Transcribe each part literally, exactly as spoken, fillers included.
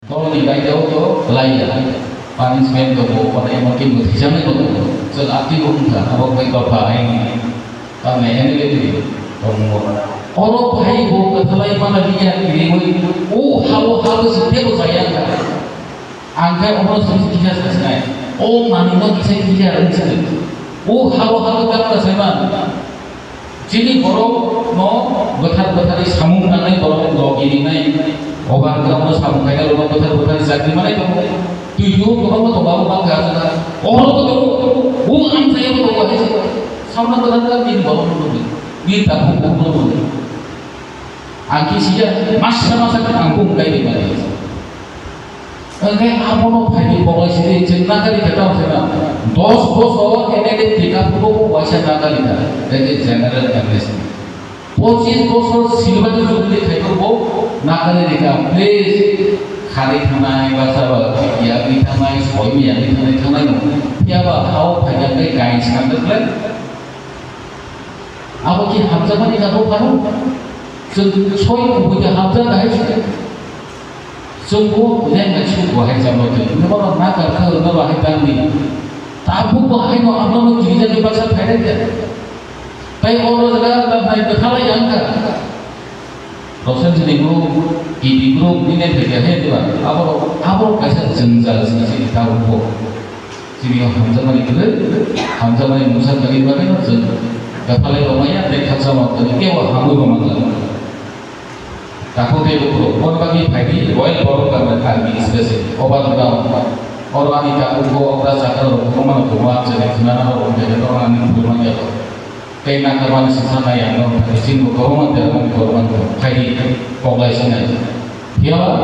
Borokni daitao to laiya. Punishment tongo, obo emo khe mwthwijaknai tongo. Chwng atwi bo wngkha, abo bai dopha aini. Tamni M L A twi tongo. Oro bahai bo kwthalai mana liya kiriwi, o hao hao se tebo jaya wngkha. Ang khe omo simi kisa sasinai. O manwino kisa kisa wngsi. O hao hao tamo saima. Chini borok no bwthar bwtharwi samung tangnai borok rok irinai. Obar kwbangma samung khainai rok bwthar bwtharwi chakri manai tongo. Twi o kwbangma tongo abo bangkha aswk. Ohor bo tongo. O ang saya bo tongo hai se. Samna bwthar bini borok no tongo. Bini takhuk borok no tongo. Ang khe siya masa masa ang bung kai di mani. Hwnkhe abono phaidi poklai sidi chwng nakarikha tamo kheno dos bosor N L A tikha phuru bo waisa nakarikha, that is general amnesty. Pochis bosor silver jubilee khaito bo nakarikha, please khari thangnai basa ba yagwi thangnai soimi yagwi thangnai thangnai no phiyaba hao phaida tei kain sandwk le. Abo khe hamjakmani kago phano? Chwng soi kubui de hamjak hai se. Chwng bo leng na chwng bo hai jamo twi. Nokoro na kar kha no ba hai tang ni. Tabuk bo hai no abo no kiri jani baksa phai rek ya. Tai oro jaga ta nai bwkha lai yang kha. Rosen jini group, K D group ni ne phai kha he diba. Abo, abo kaisa jwngjal sini sini tabuk bo. Chini hamjakmani kwrwi, hamjakmani mungsa kwrwi bagwi no chwng bepalai rwmaya tei khakchangma kwrwi kebo hamwi bo mangla. Takhuk tei bukhuk, hor bagwi phaidi Royal Borok Army Special, Oba Duda, oro ani takhuk bo okra chakra rok kwbangma no kwbangma chwrai khwnana rok wngkha, oro ani phuru manya rok. Tei nakarmani swngcharnai ang no wngkha, chini bo kwbangma dermani kwbangma no phaidi koklai sinai. Phiya ba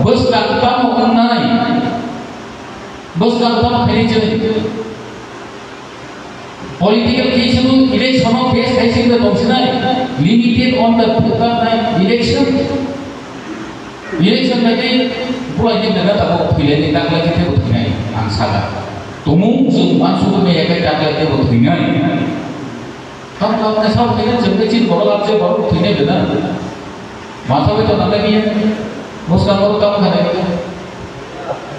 bwskang tamo wngnai? Bwskang tamo khainai chwng? Political khe chwng election o case khai chwng tongsinai, limited on the election. Election bai tei bulai ni bela tabuk thwilaini taklai khe tebo thwinai ang saka. Tumung chwng uansukgwi maya khe taklai tebo thwinai. Tam tam na sao thwina chwng tei chini borok lamse borok thwina bela. Masa bai tongna nai biya. Bwskang borok tam khanai.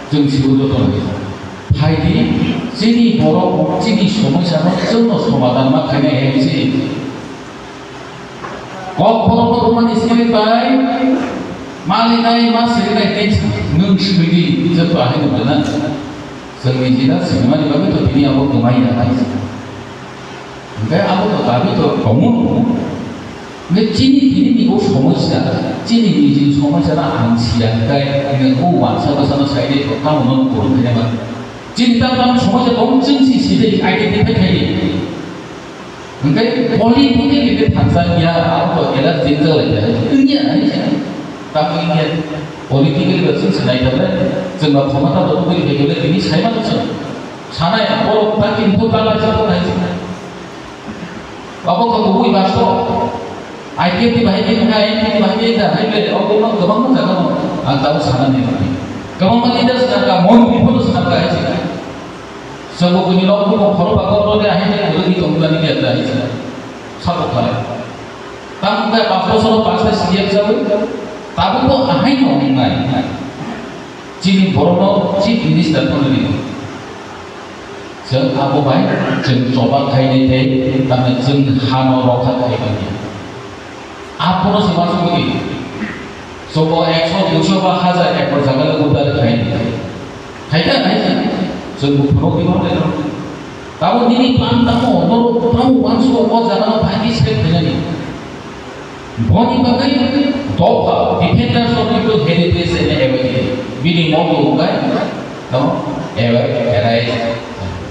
Chwng sibo joto nai. Phaidi chini borok chini somosya no chwngno somadan ma khaina hai se. Kok borok no rwmani simi bai malinai ma sirinai tei nwng swidi joto ahai no bela. Chwngni jila sinimani bagwi to tini abo kwmai ya hai se. Hwnkhe abo to dabi to tongo. Hwnkhe chini tini ni bo somosya, chini nijini somosya no ang siya hwnkhe nwng o wansa bwsano sai de to tamo no kwrwng khaina ba. Chini tam tam somosya tong chwng si si de identify khai de. Hwnkhe politically de thangsa ya abo to allergy jalai ya. Wngya hai se. Tamo wngya. Politically ba chwng se nai thangre. Chwng ba khomata to tubuli khai kole tini sai ma to chwng. Sanai borok ta kintu ta lai sa to nai se. Abo khe kubui basto. I P F ni bahai khe wngkha, I N P ni bahai khe wngkha, hai ble, abo no kwbangma jaga no ang tabuk sana ni bagwi. Kwbangma leaders wngkha, montri phono wngkha, hai se. Chwngbo buini nok buino khoro ba kok rwdi, ahai khe kwrwngwi tongmani khe hai se. Sabo khalai. Tamo khe panch bosor, panch ta C M sawi, tabukbo ahai no wngnai. Chini borokno chief minister phano rino. Chwng abo bai chwng choba khainai tei tamni chwng hano rokha khaimani. Abono se uansukgwi chwngbo ekso, duiso ba hajar ekor jaga le udar khainai. Khaikha, khaikha. Chwngbo phunukgwi ma rwkha. Tamo nini plan tamo, norok tamo uansukgo o jagano bai khe sep khainani. Boni bagwi dopha Defenders of People Heritage and Avoid bini motto wngkha tamo avoid, arise,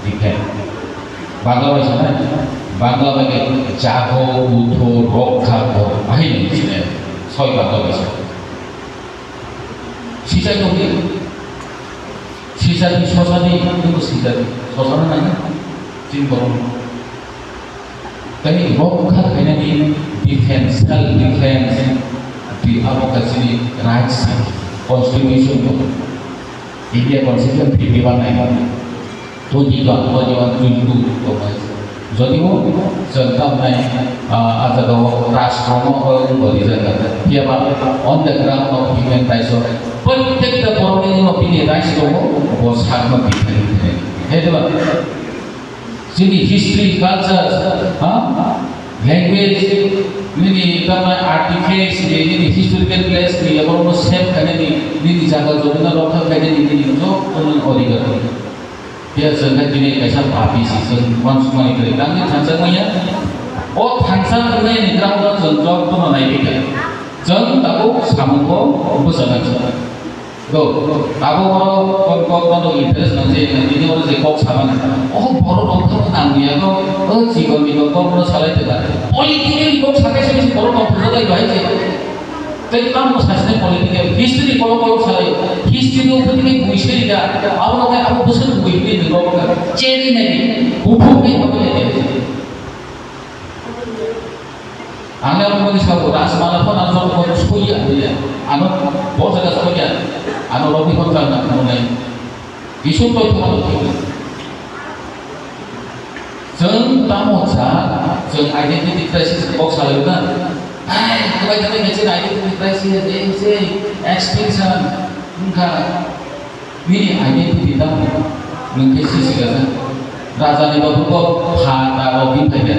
defend. Bangla bai sana, Bangla bai jago, utho, rokha, kor, ahai ni sine, soi Bangla bai sana. Sisa tongdi, sisa di, sosa di, itu sisa di, sosa na nang, sing borong. Tei rokha khainani defense, self defense, di abo kaisini rights, constitution dong. India constitution fifty one nai, twenty one, twenty one, twenty two dong hai. Jodibo chwng tamnai, ah, a jagao rashtrono wng bo rijak, phiya ba on the ground of human rights o prottekta borokni wngno bini rights tongo, bo sakno bithani thani. Hai diba? Chini history, culture, ha? Language, nini tamnai artifacts ni, nini historical place ni, borokno save khainani, nini jaga jomino rokha khainani, nini jotono adhikar tongo. Phiya chwng khe tini kaisa papi si, chwng uansukmani kwrwi. Tamni thansa wngya? O thansa wngnai ni ground o chwng jotono naiwi kha. Chwng tabuk samungo bwchanai chwng. Do, abo oro kon kok no interest nang je, nang tini oro je kok samani. O borok rok khe nang ya kok, o chikon mikon kok no salai tongkha. Politically kok sakai se borok rok thangsa lai bahai je. Tei tamo sasne political history kolo kolo salai, history o putine buiseri da, abo no kai abo bwswk bui bui ni rok ka, cheri nai, kuphuk ni abo ni. Ang abo ni sabo Rajmala phone ang jok phone suya ya, ano bo jaga suya, ano rok ni phone ka na phone nai. Isuk toi thuma to thik. Chwng tamo cha, chwng identity crisis kok salai na. Ai, kwbai kwbai khe chini identity crisis, A M C, extinction, wngkha. Nini identity tamo, nwng khe si si gana. Raja ni babu ko pha ta rok di phai ya.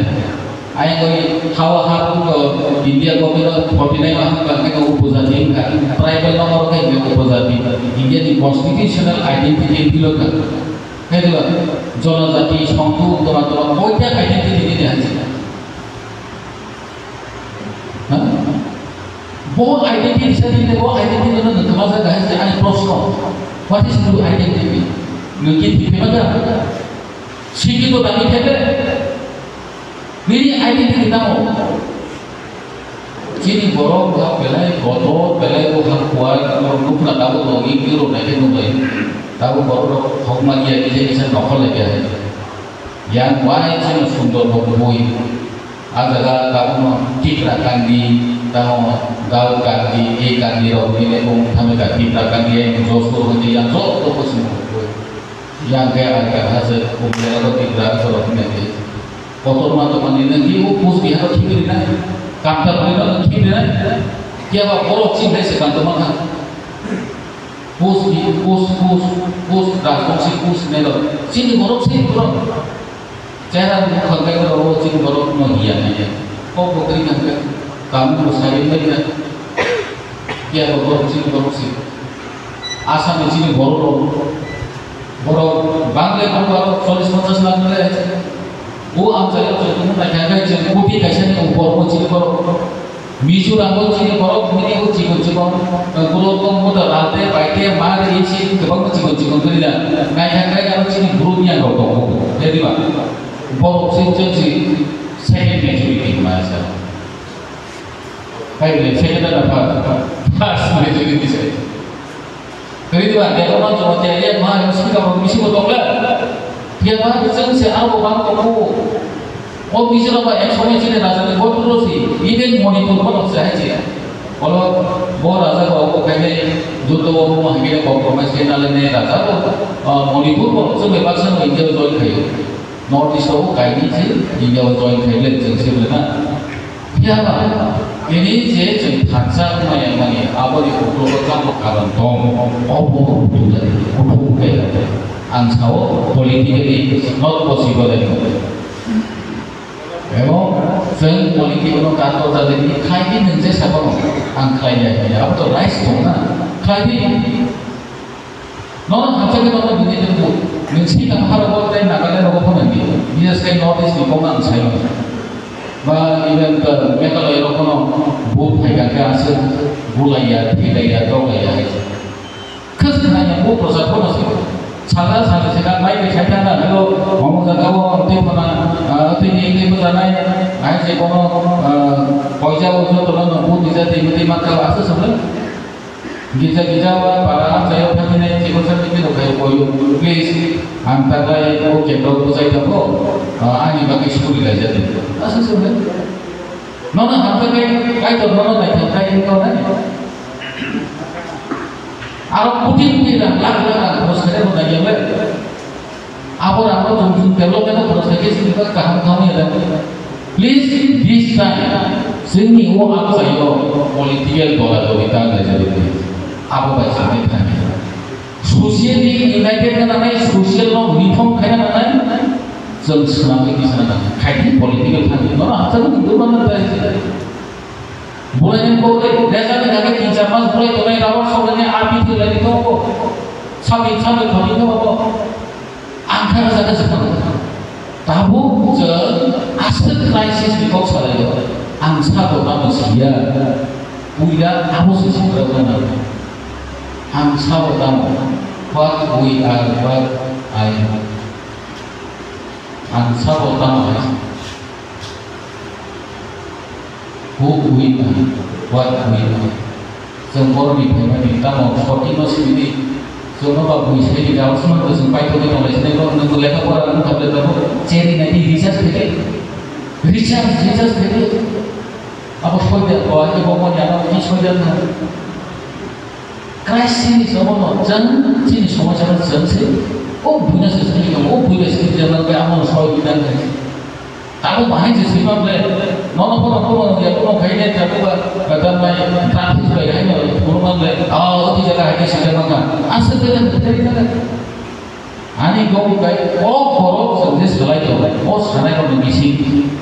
Ayang oi hawa ha pung ko India government o forty nine mahang bang khe upojati wngkha. Tribal no oro khe upojati. India ni constitutional identity philo kha. Khe diba jonojati songkhu toma toma koita identity ni hai se. Ha? Bo identity sa din bo identity no nang kama sa hai se ani proshno. What is your identity? Nang ki thik ma da? Sikhi to dami thebe. Nini identity tamo? Chini borok bo ha belai kotor, belai bo ha kuar, nukna tabuk logi biro naikhe nuklai. Tabuk borok rok hokma giya kisa kisa nokhor lai kha. Yang wai chini sundor bo bui. A jaga tabukno Tipra Kandi, tamo Dal Kandi, e Kandi rok bini mung thamika Tipra Kandi, e Joshpur hoite yang joto bo sini bui. Yang khe ang khe hase kumlera rok Tipra rok bini. Kotorma tongmani nang di o Coach Bihar o khibi rinai, Kantamani no khibi rinai, phiya ba borok chini hai se Kantama kha. Coach Bi-, Coach, Coach, Coach Rajbongsi Coach nelo, chini borok se borok. Chera ni khangkai borok o chini borok no hiya nai ya. Kok bo kri khangkai, kamu bo sai nai ya. Phiya ba borok chini borok se. Asam ni chini borok rok, borok bang le bang borok chollish ponchash lakh le. O ang jai o jai tongmung naikha khe chwng koti kaisa ni upor o chini borok. Mizoram o chini borok bini o chikon chikon, borok tong moto ralte baite ma ri si kwbangma chikon chikon kwrwi na. Naikha khe aro chini bru miyang rok tongo. Khe diba? Borok se chwng si second majority ma sa. Hai le second na first? First majority se. Kwrwi ba, Debbarma Jamatia, yak ma, sika bo, bisi bo tokla. Phiya ba, chwng se abo bang tongo. O Mizoram ba ek somoi chini raja ni botro si, even Manipur bo se hai se. Olo, bo raja ba obo khai de, joto obo ma hingire compromise khe nale ne raja bo, ah, Manipur bo, chwng bai baksa no India join khai. North East o kaini se India o join khai le chwng se le na. Phiya ba, tini je chwng thansa wngmaya mani, aboni ukulgo tamo karon tong, obo ukulgo, ukulgo kaya. Ang sao, politically not possible anymore. Ebo, chwng political no kato jagani, khaidi nung je sabono, ang khlaiya, abo to rights tong na, khaidi. Nono hamjakhe nono bini tei bu. Nwng sini tamo haro bo tei Nagaland rogo phano di. Bises khe North East ni kok ang sai mano. Ba even, uh, Meghalaya rok phano bu phai kha khe aswk bulaiya, thilaiya, doklaiya hai. Khas khna ya bu prochar phano se. Sala sala se ka mai be khai thang na hello. Omo jaga o tei phana, uh, tei ni tei bo janai. Ai je kono, uh, poisa o joto no bu tija tei tei ma ka aswk sala. Gija gija o para amchaio thangwi nai chikon sa tini rok hai koyo. Please, ang taklai o kebro bwchai tongo, ah, ani bagwi suri laijadi. Asa se hwnwi. Nono hamjaknai Kaitor nono naithok khai wngkha nai. Aro koti koti rang, lakh lakh rang khorch khainai bo naiya le. Abo rang rok chum chum development o khorok sai khe chini bagwi kaham kaham ya da. Please, this time, chini o amchaio political dola doli ta nai jodi. Abo bai sanai thani. Socially united na nanai, social no uniform khaina nanai, chwng swnamwi kisa nanai. Khaidi political thani, nono hachalo hindu mana tai. Bolai ni bolai, reza ni kake tin char mas bolai tonai, rabar sobai ni R P T lai ni tongo. Sabi, sabi, khoni tongo. Ang kha jaga se tongo. Tabuk chwng aswk crisis ni kok salaio. Ang sabo tamo siya. Puila abo se siya. Ang sabo tamo. What we are, what I am. Ang sabo tamo hai. Who we are, what we are. Chwng borokni phaimani tamo sotino simi di. Chwngno ba bui saini jawab swnamkhe chwng paithogwi tonglai sinai bo nwng bo lekha pora wng thamle tamo cheri nai di research khaidi. Research, research khaidi. Abo soidan bo, abo bo mani ano ki soidan na. Christ chini somono chwng chini somosya no chwng se o buina se chini tongo, o buina se chini tongo, amo no soi buina se. Tabuk bahai se sima ble, nono kono kono ya kono khaine tabuk ba, kata mai traffic bai hai no, kono ma ble, ah, o ti jaga hai se jaga ma, asa jaga thari jaga. Ani go bai o borok chwng je salai tongo, o sanai rok ni bising.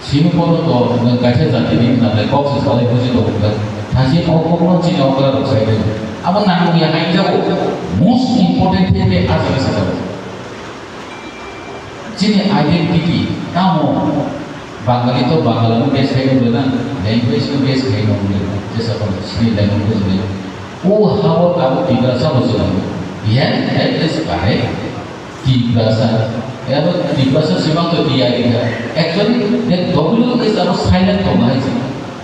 Simi pono to nwng kaisa jatini nangnai kok se salai buji tongo kha. Thasi o kokno chini okra rok sai khe. Abo nangya hai jago. Most important thing khe a jaga se jago. Chini identity tamo Bangali to Bangali no base khai no na, language no base khai no na, jesa kono chini language no. O habo tamo Tiprasa bo se. Yeah, that is correct. Tiprasa, abo Tiprasa sima to tiyari kha. Actually, the W is abo silent tong hai se.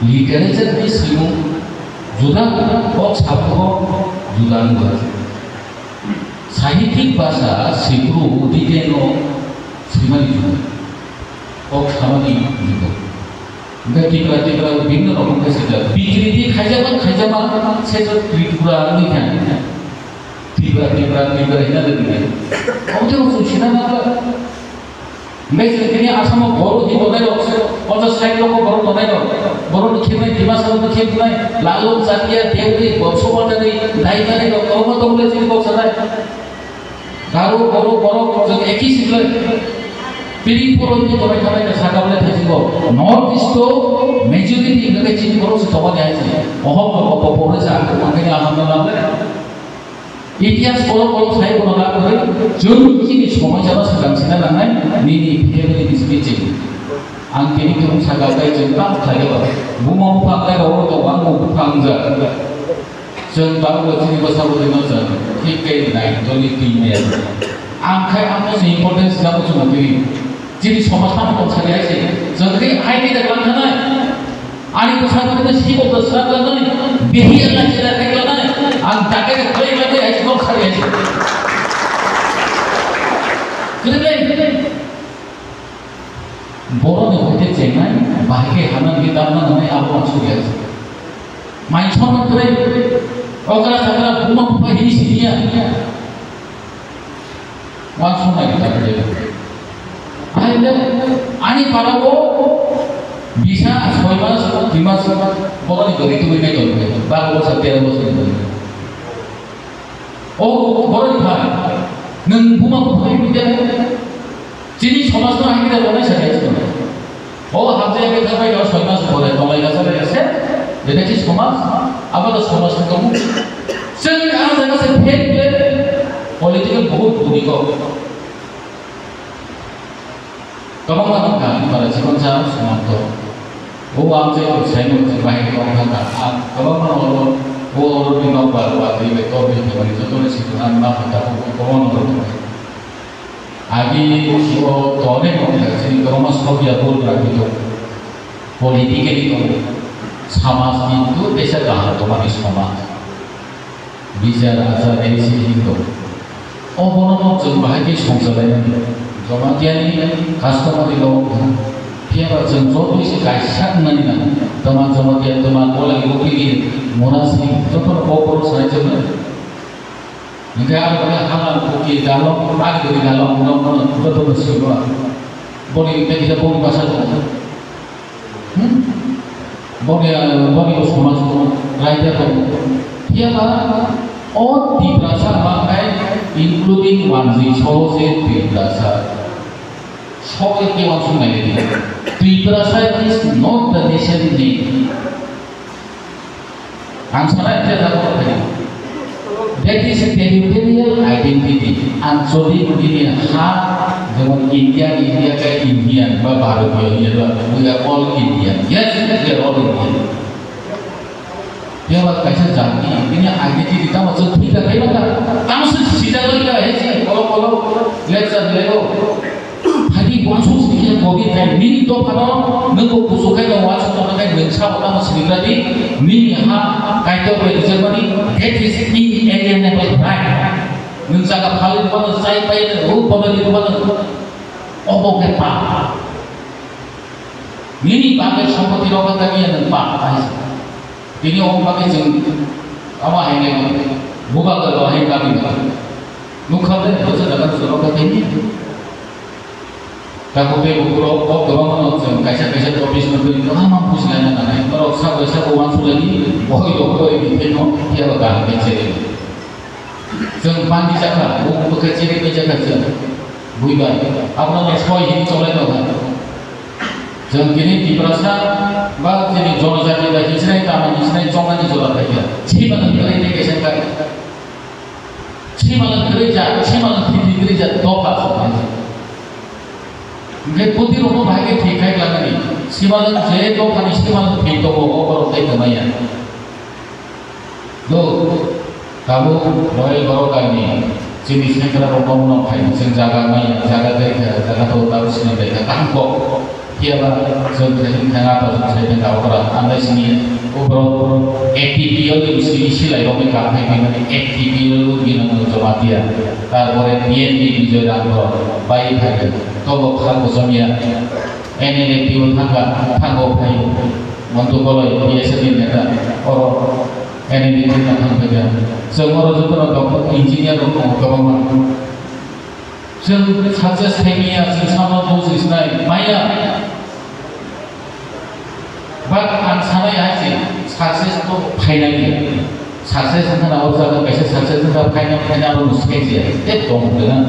Literature ni simung juda, kok sabugo juda wngkha. Sahityik bhasha sikru written o simani juda. Kok samani juda. Hingke Tipra, Tipra bibhinno rokom khe sijak. Bikriti khaijama, khaijama, se to Tripura wngwi kha. Tipra, Tipra, Tipra hina de bini. Omo tei omo chwng sina nangkha. Hingke chwng tini Asamo borok hi tongnai rok, ponchas sait loko borok tongnai rok. Borok ni khibnai, Dimasa rok ni khibnai, Lalung, Chatia, Deuri, Bongso Bhandari, Daimari rok, kwbangma tongo le chini kok sanai. Garo, Boro, Borok, chwng eki siklai. Piri puro ni tonai thanai ka saka bole thaisingo. North East o majority hingke chini borok se tongmani hai se. Ohok no opo pore sa ang mangkhe aham na lamle. Itihas kolok kolok sai kono na kore. Chwng chini somai jaba sakang sina nangnai. Nini family ni speech. Ang tini tum saka kai chwng tam khlai ba. Buma bupha kai ro to bang bupha ang ja. Chwng tabuk bo chini bwsa bwrwi no chwng thik khe nai toni twi maya. Ang khai ang no se importance da muchung twi. Chini somaj tamo tong sari hai se. Chwng khe hai ni da klang khanai. Ani bwsa bwrwi no si bo bwsa klangnai. Behi ala chira khe klangnai. Ang da khe khlai klangnai hai se tong sari hai se. Kwrwi lai. Borok ni hoite chengnai, bahai khe hana ni dam na nai abo ang suri ase. Mai chon kre, okra chakra buma bupha hi siniya. Wan song nai ta kre. Ai le, ani para o bisa soi mas, dui mas, borok ni gari tu nai jol kre. Baro bosor, tero bosor ni gari. O borok ni phai, nwng buma bupha ni bide. Chini somaj no hai khe tongnai sa khe chwng. O hamjai khe thabai no soi mas pore tonglai na sa khe se, bebeki somaj, abo to somaj ni tongmung. Chwng ang jaga se fail khe political bahut buni kok. Kwbangma nokha ni bara chikon cha sumang to. O ang je ko sai no je bai ko ang ta. Kwbangma no o oro ni nok ba ba ri be to be ni joto ni sikon ang ma ta ko ko no. Agi o tone kok chini kwbangma sokya bol ragwi tongo. Politically tongo. Samaj ni tu teisa kaham tongmani samaj. Bichar achar A C hinwi tongo. Obono no chwng bahai khe songchalainani. Jamatia ni customary law wngkha. Phiya ba chwng joto se kaisa wngnani nang. Twma Jamatia, twma Kolai, Gopigi, Mona Singh, joto no kok borok sanai chwng nai. Hingke aro khe halam kuki dalong, agri dalong, no, no, joto no sibo. Boni tei kisa boni basa tongo. Hmm? Boni, ah, boni bo somaj tongo, raida tongo. Phiya ba o Tiprasa ma khai, including Wanjwi, so se Tiprasa. So ke ke wansuk nai le. Tiprasa is not the nation name. Ang sana khe jago khe. That is a territorial identity. Ancholik nini ha, jemon India, India khe Indian ba Bharotiyo, India ba, we are all Indian. Yes, we are all Indian. Phiya ba kaisa jati, bini identity tamo chwng thwi da khe ba, tamo se sijak lai da, he se, kolo kolo, lecture lego. Hadi wansuk sini khe kobi khai nini dophano nwng bo kuchuk khai no wansuk tongna khai nwng sabo tamo sinigra di, nini ha Kaitor bai rijak mani, that is inalienable right. Nwng jaga phali rwmano, chai pai rwmano, o bono ri rwmano, obo khe pap. Nini bagwi sompoti rok kha kamiya nwng pap hai se. Tini omo bagwi chwng amo hai nai bubagra rok hai kami nukha ble bosa jaga rok kha tini. Tabuk tei bukurok kok kwbangma no chwng kaisa kaisa topics no twi kwbangma bujilaina nangnai. Norok sabo sabo uansukya di, bohoi rok bohoi ni tei no phiya ba kaham khe cheri. Chwng bandi jakha, bo bwkha cheri bai jakha chwng. Buibai, abono no soi hin cholai tongkha. Chwng tini Tiprasa ba chini jonojati bai hinsinai tamo hinsinai chongnani jora paikha. Sima nang kwrwi tei kaisa kai. Simalang kwrwi jak, simalang thiti kwrwi jak, dopha se. Hingke bwtwi rokno bahai khe thik khai klangnani. Simalang je dophani simalang thik tongo, o borok tei kwmaya. Do, tabuk Royal Borok Army, chini sengkra rok bono phai, chwng jaga maya, jaga tei kha, jaga to tabuk sinai bai kha, kaham kok. Phiya ba chwng khaising thangma to chwng sai thangma okra, ang bai sini o borok A T P L ni sini silai rok ni kam khai mani A T P L ni no Jamatia, tarpore P N P Bijoy Rang rok bai phai khe tobo kha Kosomia N N A P o thangka thango phai Montu Koloi P S F ni neta oro N N A P o thang phai khe chwng oro joto no doctor engineer rok tongo kwbangma. Chwng success khaimaya, chwng samno buji sinai maya. But ang sanai hai se, success to phainai ya. Success wngkha na o jaga kaisa success wngkha phaina, phaina abo muskil ya. Tei tong khe na.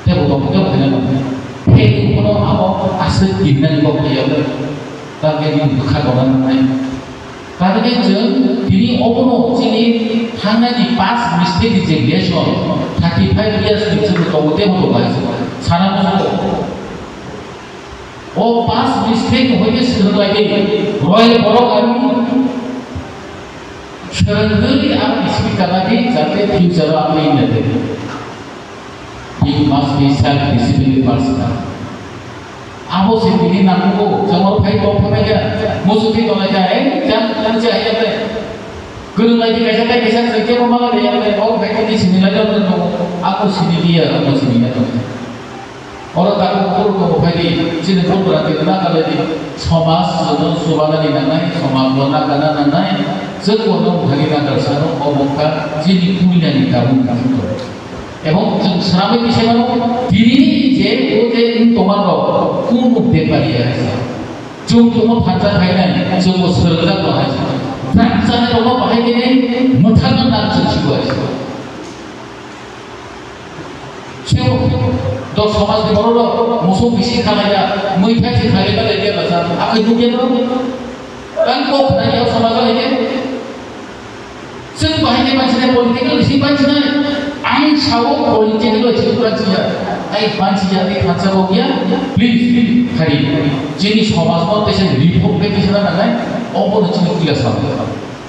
Tei bo tong khe phaina. Tei kono abo aswk kirnani kok ya. Target ni bwkha tongna nangnai. Target chwng tini obono chini thangnani past mistake ni je lesson, thirty five years ni chwng tongo tei bo tongo sana muchungo. O past mistake hoite swrwng lai di, roi borok ang swrwngwi ang speaker lagi jate future o ang ina de. You must be self disciplined person. Abo se tini nangkukgo, jemon phai tong phai ya, musu thwi tong lai ya, eh, jang, jang se hai ya, kwrwng lai di kaisa tei kaisa se kebo mala de ya, o phai tini sini lai ya, abo sini di ya, abo sini ya. Oro takhuk phuru tongo phai di, chini phuru rati rwna kha lai di, somaj joto chubanani nangnai, somaj bo nangkana nangnai, chwng bo nokthani nangkar sano, obo wngkha chini puilani tabuk tabuk. Ebong chwng swnamwi kisa mano, tini je o je wng tongma rok, kunu bepari ya hai se. Chwng tongmo thansa khainai, chwng bo swrwngjak no hai se. Thansa ni rokno bahai khe mwthangna nang chwng sibo hai se. Sebo, do somaj ni borok rok, musuk bisi khalai ya, mui thai se khalai ba lai ya basa, akai nukya no. Tang kok khnai ya somaj lai ya. Chwng bahai khe bansinai political bisi bansinai. Ang sao political bisi bansiya. Ai bansiya ni khatsa bo ya. Please, hari. Chini somaj no tesa reform khe tesa nangnai. Obo no chini kila sa.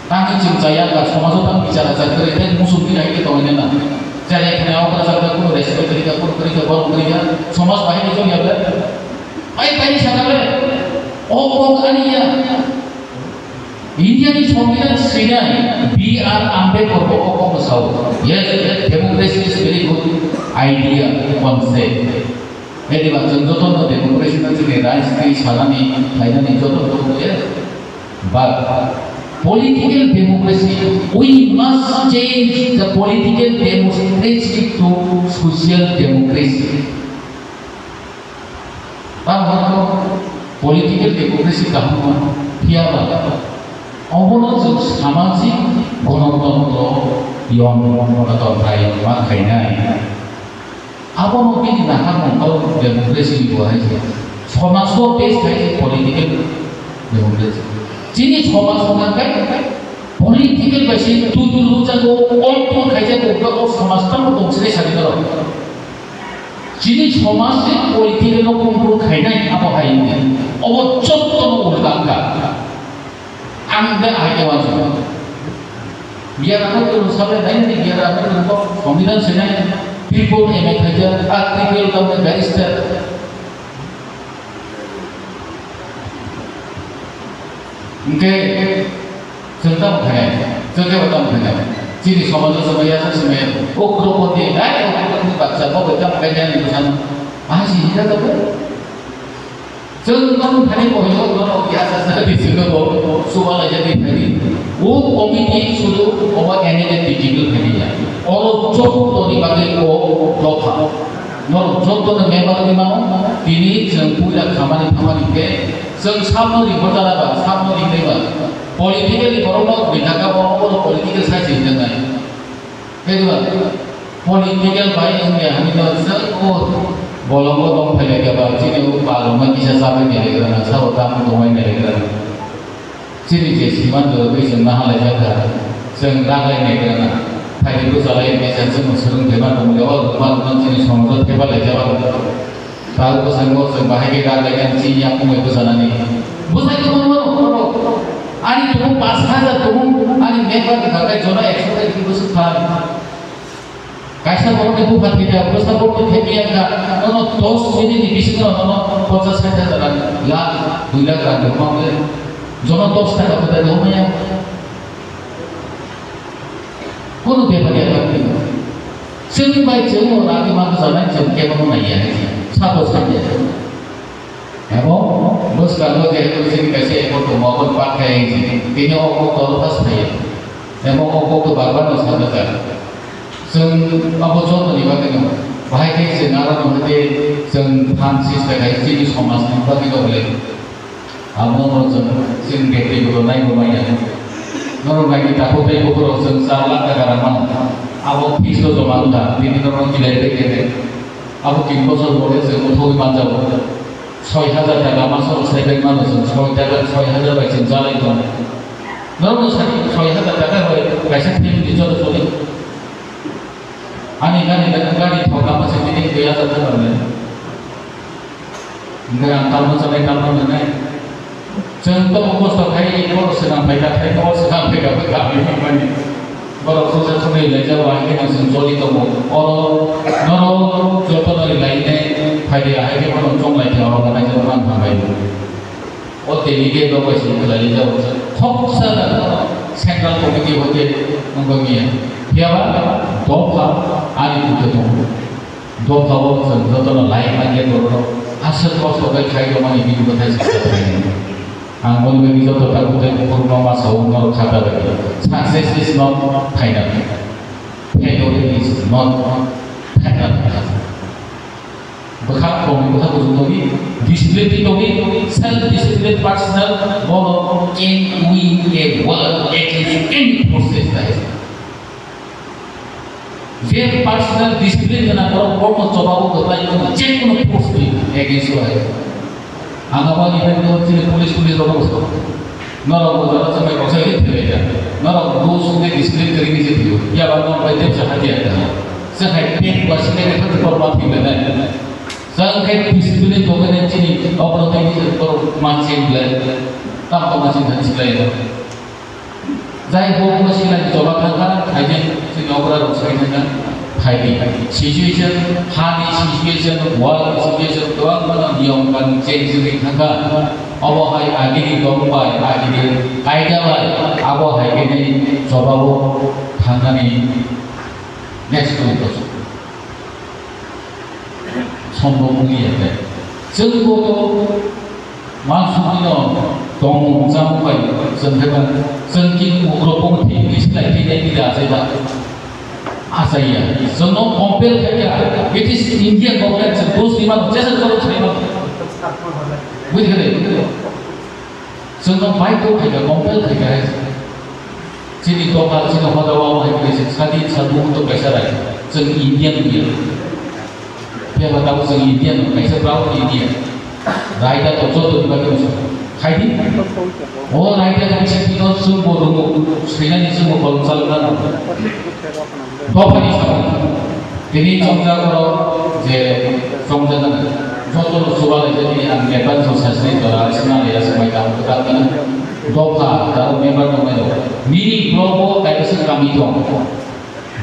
Tangwi chwng chaya ka somajo tang bichar achar kwrwi tei muchung twi hai khe tongwi nang. Chaya khna okra chakra kuno respect kwrwi kha, kuno kwrwi kha, borok kwrwi kha, somaj bahai ni jong ya ble. Ai bai sakha ble. O kok ani ya. India ni Songbidan swinai B R Ambedkar bo o kok no sao. Yes, democracy is very good idea, concept. Hedi ba chwng joto no democracy no chini rights twi sanani, khlainani joto no tongwi, but Political democracy, we must change the political democracy to social democracy. Tamo political democracy kaham phiya ba, obono chwng samajik gonotantro yong tongnai ma khainai. Abono bini nahar mungkal democracy ni bo hai se. Somaj o base khai se political democracy. Chini somaj wngkha khe political bai se tutu lujago, control khaijago, o somaj tamo tong sini sari karo. Chini somaj se political no control khainai abo hai wngkha. Obo jotto no ulta wngkha. Ang de ahai khe wansukha. Biya rano kwrwng sabai nai nini biya rano kwrwng kok songbidhan sinai triple M A khaijak, a triple tamo barrister. Hwnkhe chwng tamo khainai, chwng khe bo tamo khainai. Chini somajo sobo yasa simi ukrupoti, hai ukrupoti baksa bo bai tamo khainai ani bwsano. Aha si hika jago. Chwng tamo thani bohino bono ya sa sa di chwng bo suba lai jadi thani. O committee sudu oba N L A T T P thani ya. Oro jotto ni bagwi o dopha. Norok jotto no member ni mano, tini chwng puila khamani thamani khe chwng samno ri botara ba, samno ri ba. Politically borok no ri thaka bo, obo political side se hwnjaknai. Kaitor political bai wngya hinwi no chwng o bolongo tong phai lai kha ba, chini o paloma kisa chabai nai lai kha na, sabo tamo tongbai nai lai kha na. Chini je siman do twi chwng naha lai kha, chwng rak lai nai kha na. Phaidi bwsa lai nai kha, chwng swrwng thaiba tongmani o rwma rwma chini somojo thaiba lai kha ba. Tar bwskango chwng bahai khe rak lai kha chini yakung bai bwsanani. Bwsai kwbangma rok, ani tongo pash hajar tongo, ani member ni bagwi jono ekso tarik ni bwswk thang. Kaisa borokni bupha thwi kha, bwsa borokni thwi ya kha, nono dos minute ni bisingo nono ponchas sait hajar rang, lakh, dui lakh rang rwma wngkhe, jono dos taka bwdai rwmaya. Kunu bepar ya kha. Chwng bai chwng o rani ma bwchanai chwng kebo nai ya, sabo sanya. Abo bwskango jehetu chini kaisa eko tongo, abo pathai tini o kok tolo phas phaiya. Abo o kok to bar bar no sajak. Chwng abo jotoni bagwi no bahai khe chwng aro no hwnkhe chwng phan sista khai chini somaj ni bagwi no le. Abo no chwng chini bektiguto nai bo manya. Norok nai khe takhuk tei bukhuk rok chwng char lakh taka rang mano. Abo fix o joma wngkha, tini norok no kilai bai khe. Abo tin bosor pore chwng uthogwi manjago. Soi hajar taka maso sai bai mano chwng, soi taka, soi hajar bai chwng jalai tongo. Norokno sani soi hajar taka bai kaisa family joto choli. Ani gari, gari thok lama se tini dui hajar taka bai. Hingke ang tamo chalai tamo nanai. Chwng tobo kosto khai, borok swnam phaikha, khai tobo swnam phaikha, bwkha bini mani. Borok khoroksa khoroknwi laijak, bahai khe nang chwng choli tongo. Oro norok jotono rilainai phaidi, ahai khe bono chonglai khe oro nanaijak, ang hambai. O delegate rok bai se khlai rijak, khoroksa central committee hoite wngwi manya. Phiya ba dopha ani tongthai tongo. Dophao chwng jotono lai manya borok aswk kosto khe khai tongmani bini bwthai se kha thai. Ang boni bagwi joto tabuk tei bukhukno ma sao norok kha ta bagwi. Success is not final. Failure is not final. Bwkha tongwi bwkha kuchuk tongwi, discipline tongwi, self discipline personal, bono can win a war against any forces. Je personal discipline gwnang borok, borokno chobao kwplai wngkha, je kono force ni against o hai. Ang abo ni bagwi no chini police, police rok no bwskango. Norok bo jora chwng bai kosa khe thwilai kha. Norok rules tei discipline kwrwi ni je thwiyo. Phiya ba norok bai tepsa hatiyar kha. Chwng hai pant ba sinai khe thang borok ma thwilai nai. Chwng khe discipline bo khe chini obono tei borok ma chenglai. Tam tongma chini thani siklai. Jai hok, bo silai ni choba thangkha, hai je chini okra rok sai thangkha, phaidi. Situation, hani situation, world situation, kwbangma no niyom kanun change wngwi thangkha. Obo hai agini tong bai, agini kaida bai, abo hai khe nini choba o thangkha ni next to it. Sombok wngya khe. Chwng bo mansukmano Tongmung chamung bai chwng khe ba chwng ki ugrok bo thik thik slai thik thik thik achai ba. Achai ya. Chwng no compel khai ya. It is Indian government chwng dos ni mano jesa jesa sai mano. Bujhale? Chwng no bai to khai ya, compel khai ya. Chini dopha, chini hoda o hai khe se sadi sabu to kaisa rai. Chwng Indian Indian. Phiya ba tabuk chwng Indian no kaisa proud Indian. Raida to joto ni bagwi no khaidi. O raida ni bisingtwi no chwng bo rwngo, swinani chwng bo kolom chalokna nango. Dophani samung. Tini chongjak oro je chongjak joto no chuba lai je tini ang member no sasri jora sima lai ya samai tang kwtal kana. Dopha taro member no mai do. Nini block o kaisa kami tong.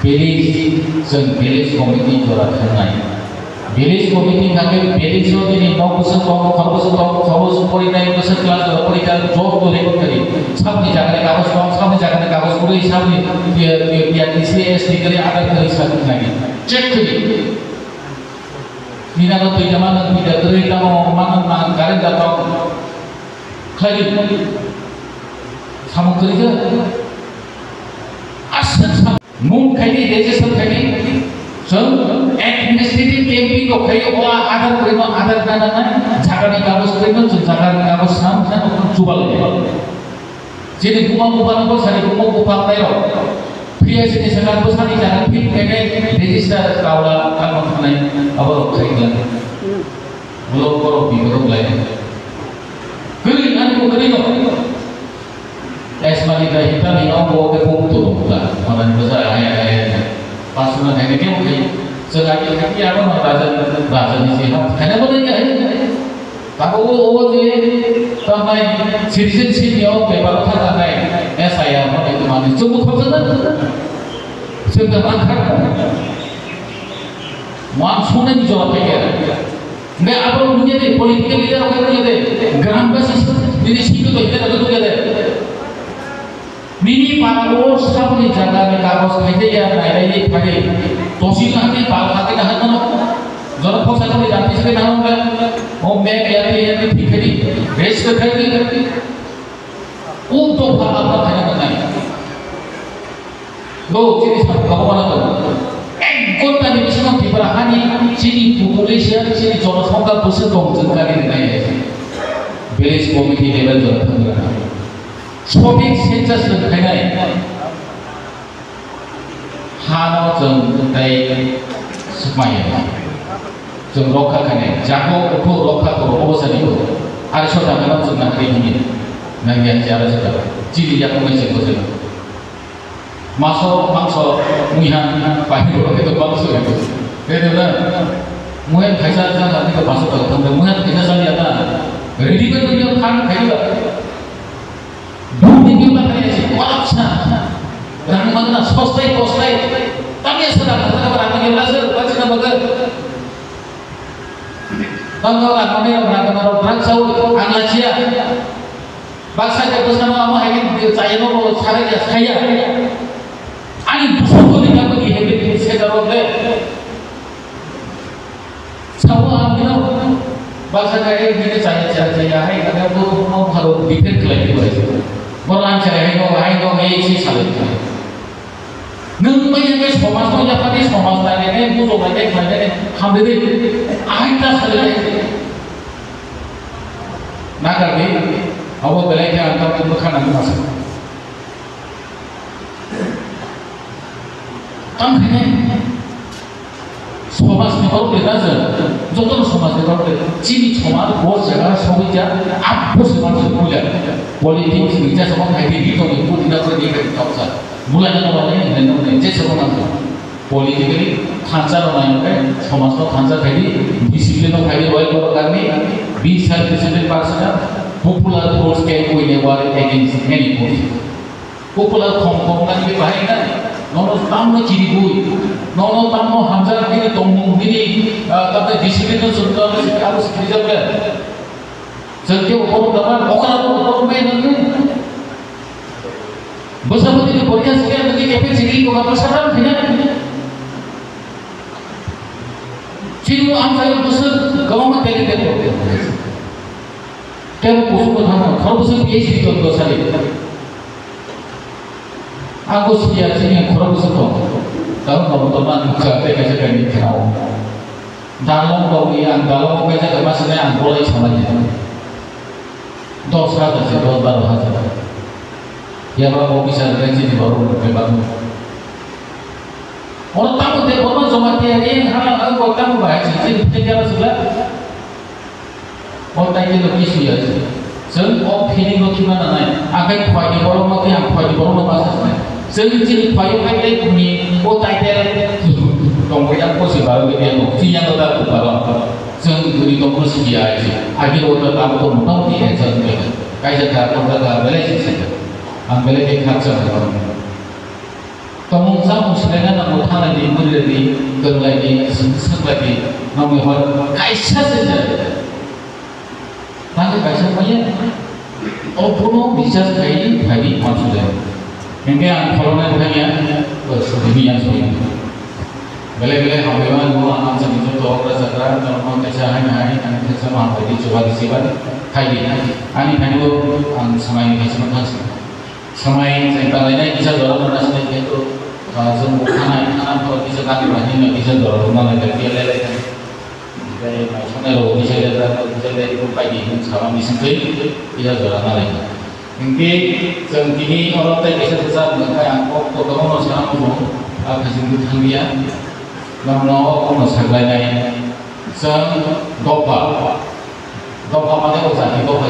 Village, chwng village committee jora thwngnai. Village committee hwnkhe village o nini nok bwswk tongo, khorok bwswk tongo, khorok bwswk porinai, bwswk class jora porikha, joto record khali. Sabni jagani kagoj tong, sabni jagani kagoj kwrwi, sabni P R T C, S T kwrwi, other kwrwi sabni nai. Check khali. Nina no twi jama nang twi da kwrwi tamo manang manang current da tong. Khlai di. Samung kwrwi khe. Aswk sam-, mung khai di, register khai di. Chwng administrative camping rok khai o, Aadhaar kwrwi no Aadhaar na na na. Jaga ni kagoj kwrwi no chwng jaga ni kagoj sam sa no chubal. Chini buma bupha no bwsani buma bupha khlairok. Phiya chini sakha bwsani jaga phit khainai register kaula kangma khanai abo rok khai khlai. Block borok biborok lai. Kwrwi ani bo kwrwi no. Esmani da hita ni no bo ke pung to dong ta. Mana ni basa ai ai ai. Pasuna hai ke kai. Sega ke kai ya no raja raja ni si ha. Kana bo dai ai. Tabo o, o je, tamai citizenship ni o paper o thangkha nai, S I R no nai tongmani chwngbo khoroksa na. Chwng da mankha. Muan songnaini jora phaikha. Hwnkhe abo nungya de, political leader rok nungya de, gram basi nini sikhe to hwnkhe nungya de. Nini para o saboni jaga ni kagoj khaide ya, nailai ni phai. Tosi na ni pal khate na hano. Jora phoksa ni dan pis na hano. O me ya ni ya ni phikri. Res ke khai ni. O to pha apa khai na nai. Lo chini sa ka mana to. Ek ghonta ni bisingo Tripura hani chini population, chini jonosongkha bwswk tong chwng kari nai. Village committee level jora thangna. Sothik census rwkhainai hano chwng tei swkmaya. Chwng rokha khainai, jago uphuru rokha kho, obo sani kho. Ari so dangano chwng nahari hini. Nangya jara jara. Chini yakunai chwng bwswk. Maso, mangso, muihan, pahi rok khe to bangso. Khe de na. Muihan khaisa jang khe to baso to thang. Muihan khaisa jang ya na. Ready ko to khan khaisa. Duk ni biu ta kare si, corruption. Rang magna sostai, kostai. Tamya sada kata kata rang magna se, bachi na baga. Bang kau rang magna, rang magna, rang sau, ang la chia. Baksa ke bwsano amo hai ke chaya no bo sare ya saya. Ani bwswk ko ni kabo ni hebe se karo de. Sabo ang bino baksa ka ek bini chaya chaya chaya hai ka bo mo pharo defend khlai di bai. Bo lang chaya hai no hai no ei si sale. Nung mai ya ke somaj no ya pati somaj ta ne ne bu to bai ke khlai ne ham de de. Ahai ta sale. Na ka de abo belai ke ang ta bu khana ma sa. Tamo khe somaj ni borok le na je, joto no somaj ni borok le, chini somaj bo jaga sogwi ja, abo se ma se puja. Politics ni ja sama khai di to ni puja ko ni khai toksa. Bulai na wale ne no ne je sama na. Politically thansa no nai ke somaj no thansa khai di, discipline no khai di, roi borok ani, be self discipline person, popular force can win a war against any force. Popular khom khom nani bahai nai. Nono tamno chirigwi. Nono tamno hamjak nini tongmung nini, ah, tamno discipline no chwng tamno aro sikrijak le. Chwng khe okhorok dama okra okra mai nangni. Bwsabwtwi ni porikha sikhe nangni kephe chirigwi koma bwsa tam khina. Chini amchai bwswk kwbangma talented rok. Kebo kuchuk kwthang no khorokbwswk P H D tong do sadi. Ako siya chini khorokbwswk tong. Karon bo motor man kha tei kaisa kaini khnao. Dalong rok ni ang dalong kaisa kama sini ang bolai samani. Dos hajar se dos baro hajar. Yaba officer rang chini borok rok bai bang. Oro tamo de borok joma tiya ri ha ang bo tamo bai chini chini tei kama sila. O tai ke no kisu ya. Chwng o feeling no thima nanai. Ang khai khwai ni borok no tei ang khwai ni borok no ma sa sinai. Chwng chini khwai o khai tei ni o tai te tong ya ko si ba ro ke no. Chi ya no ta ko ba ro. Chwng ni tong ko si ya ai si. Agi ro ta ta ko no tong ti ya chwng ke. Kai ja ka ko ta ka bele si si. Ang bele ke kha chwng ko. Tongmung chamung swlaina nango, thanglai di, murilai di, kwrwnglai di, swk-, swklai di, nokni hor kaisa se se. Tangwi kaisa manya, o bono recharge khai di, khai di, pansuk jai. Hinkhe ang khoroknai thangya, o sudimi yang soi. Belai belai hambai ma, no ang ang sani joto okra chakra, no ang kaisa hai hai, ang kaisa ma hambai di, chuba di, siba di, khai di. Ani khai bo ang samai ni kaisa ma thang sini. Samai chai tanlainai kisa jora rwna sinai khe to, ah, chwng bo khanai, khana phoro kisa gari bahai no kisa jora rwna lai khe le lai khe. Tei mai sanai rok kisa le kisa le ko pai di hin sama ni sing tei kisa jora na lai khe. Hinkhe chwng tini oro tei kaisa kisa mwnkhai ang kok kotorma no sana muchung, ah, khaising bwthang liya. Nono kono saklainai chwng dopha. Dopha mane o jati dopha.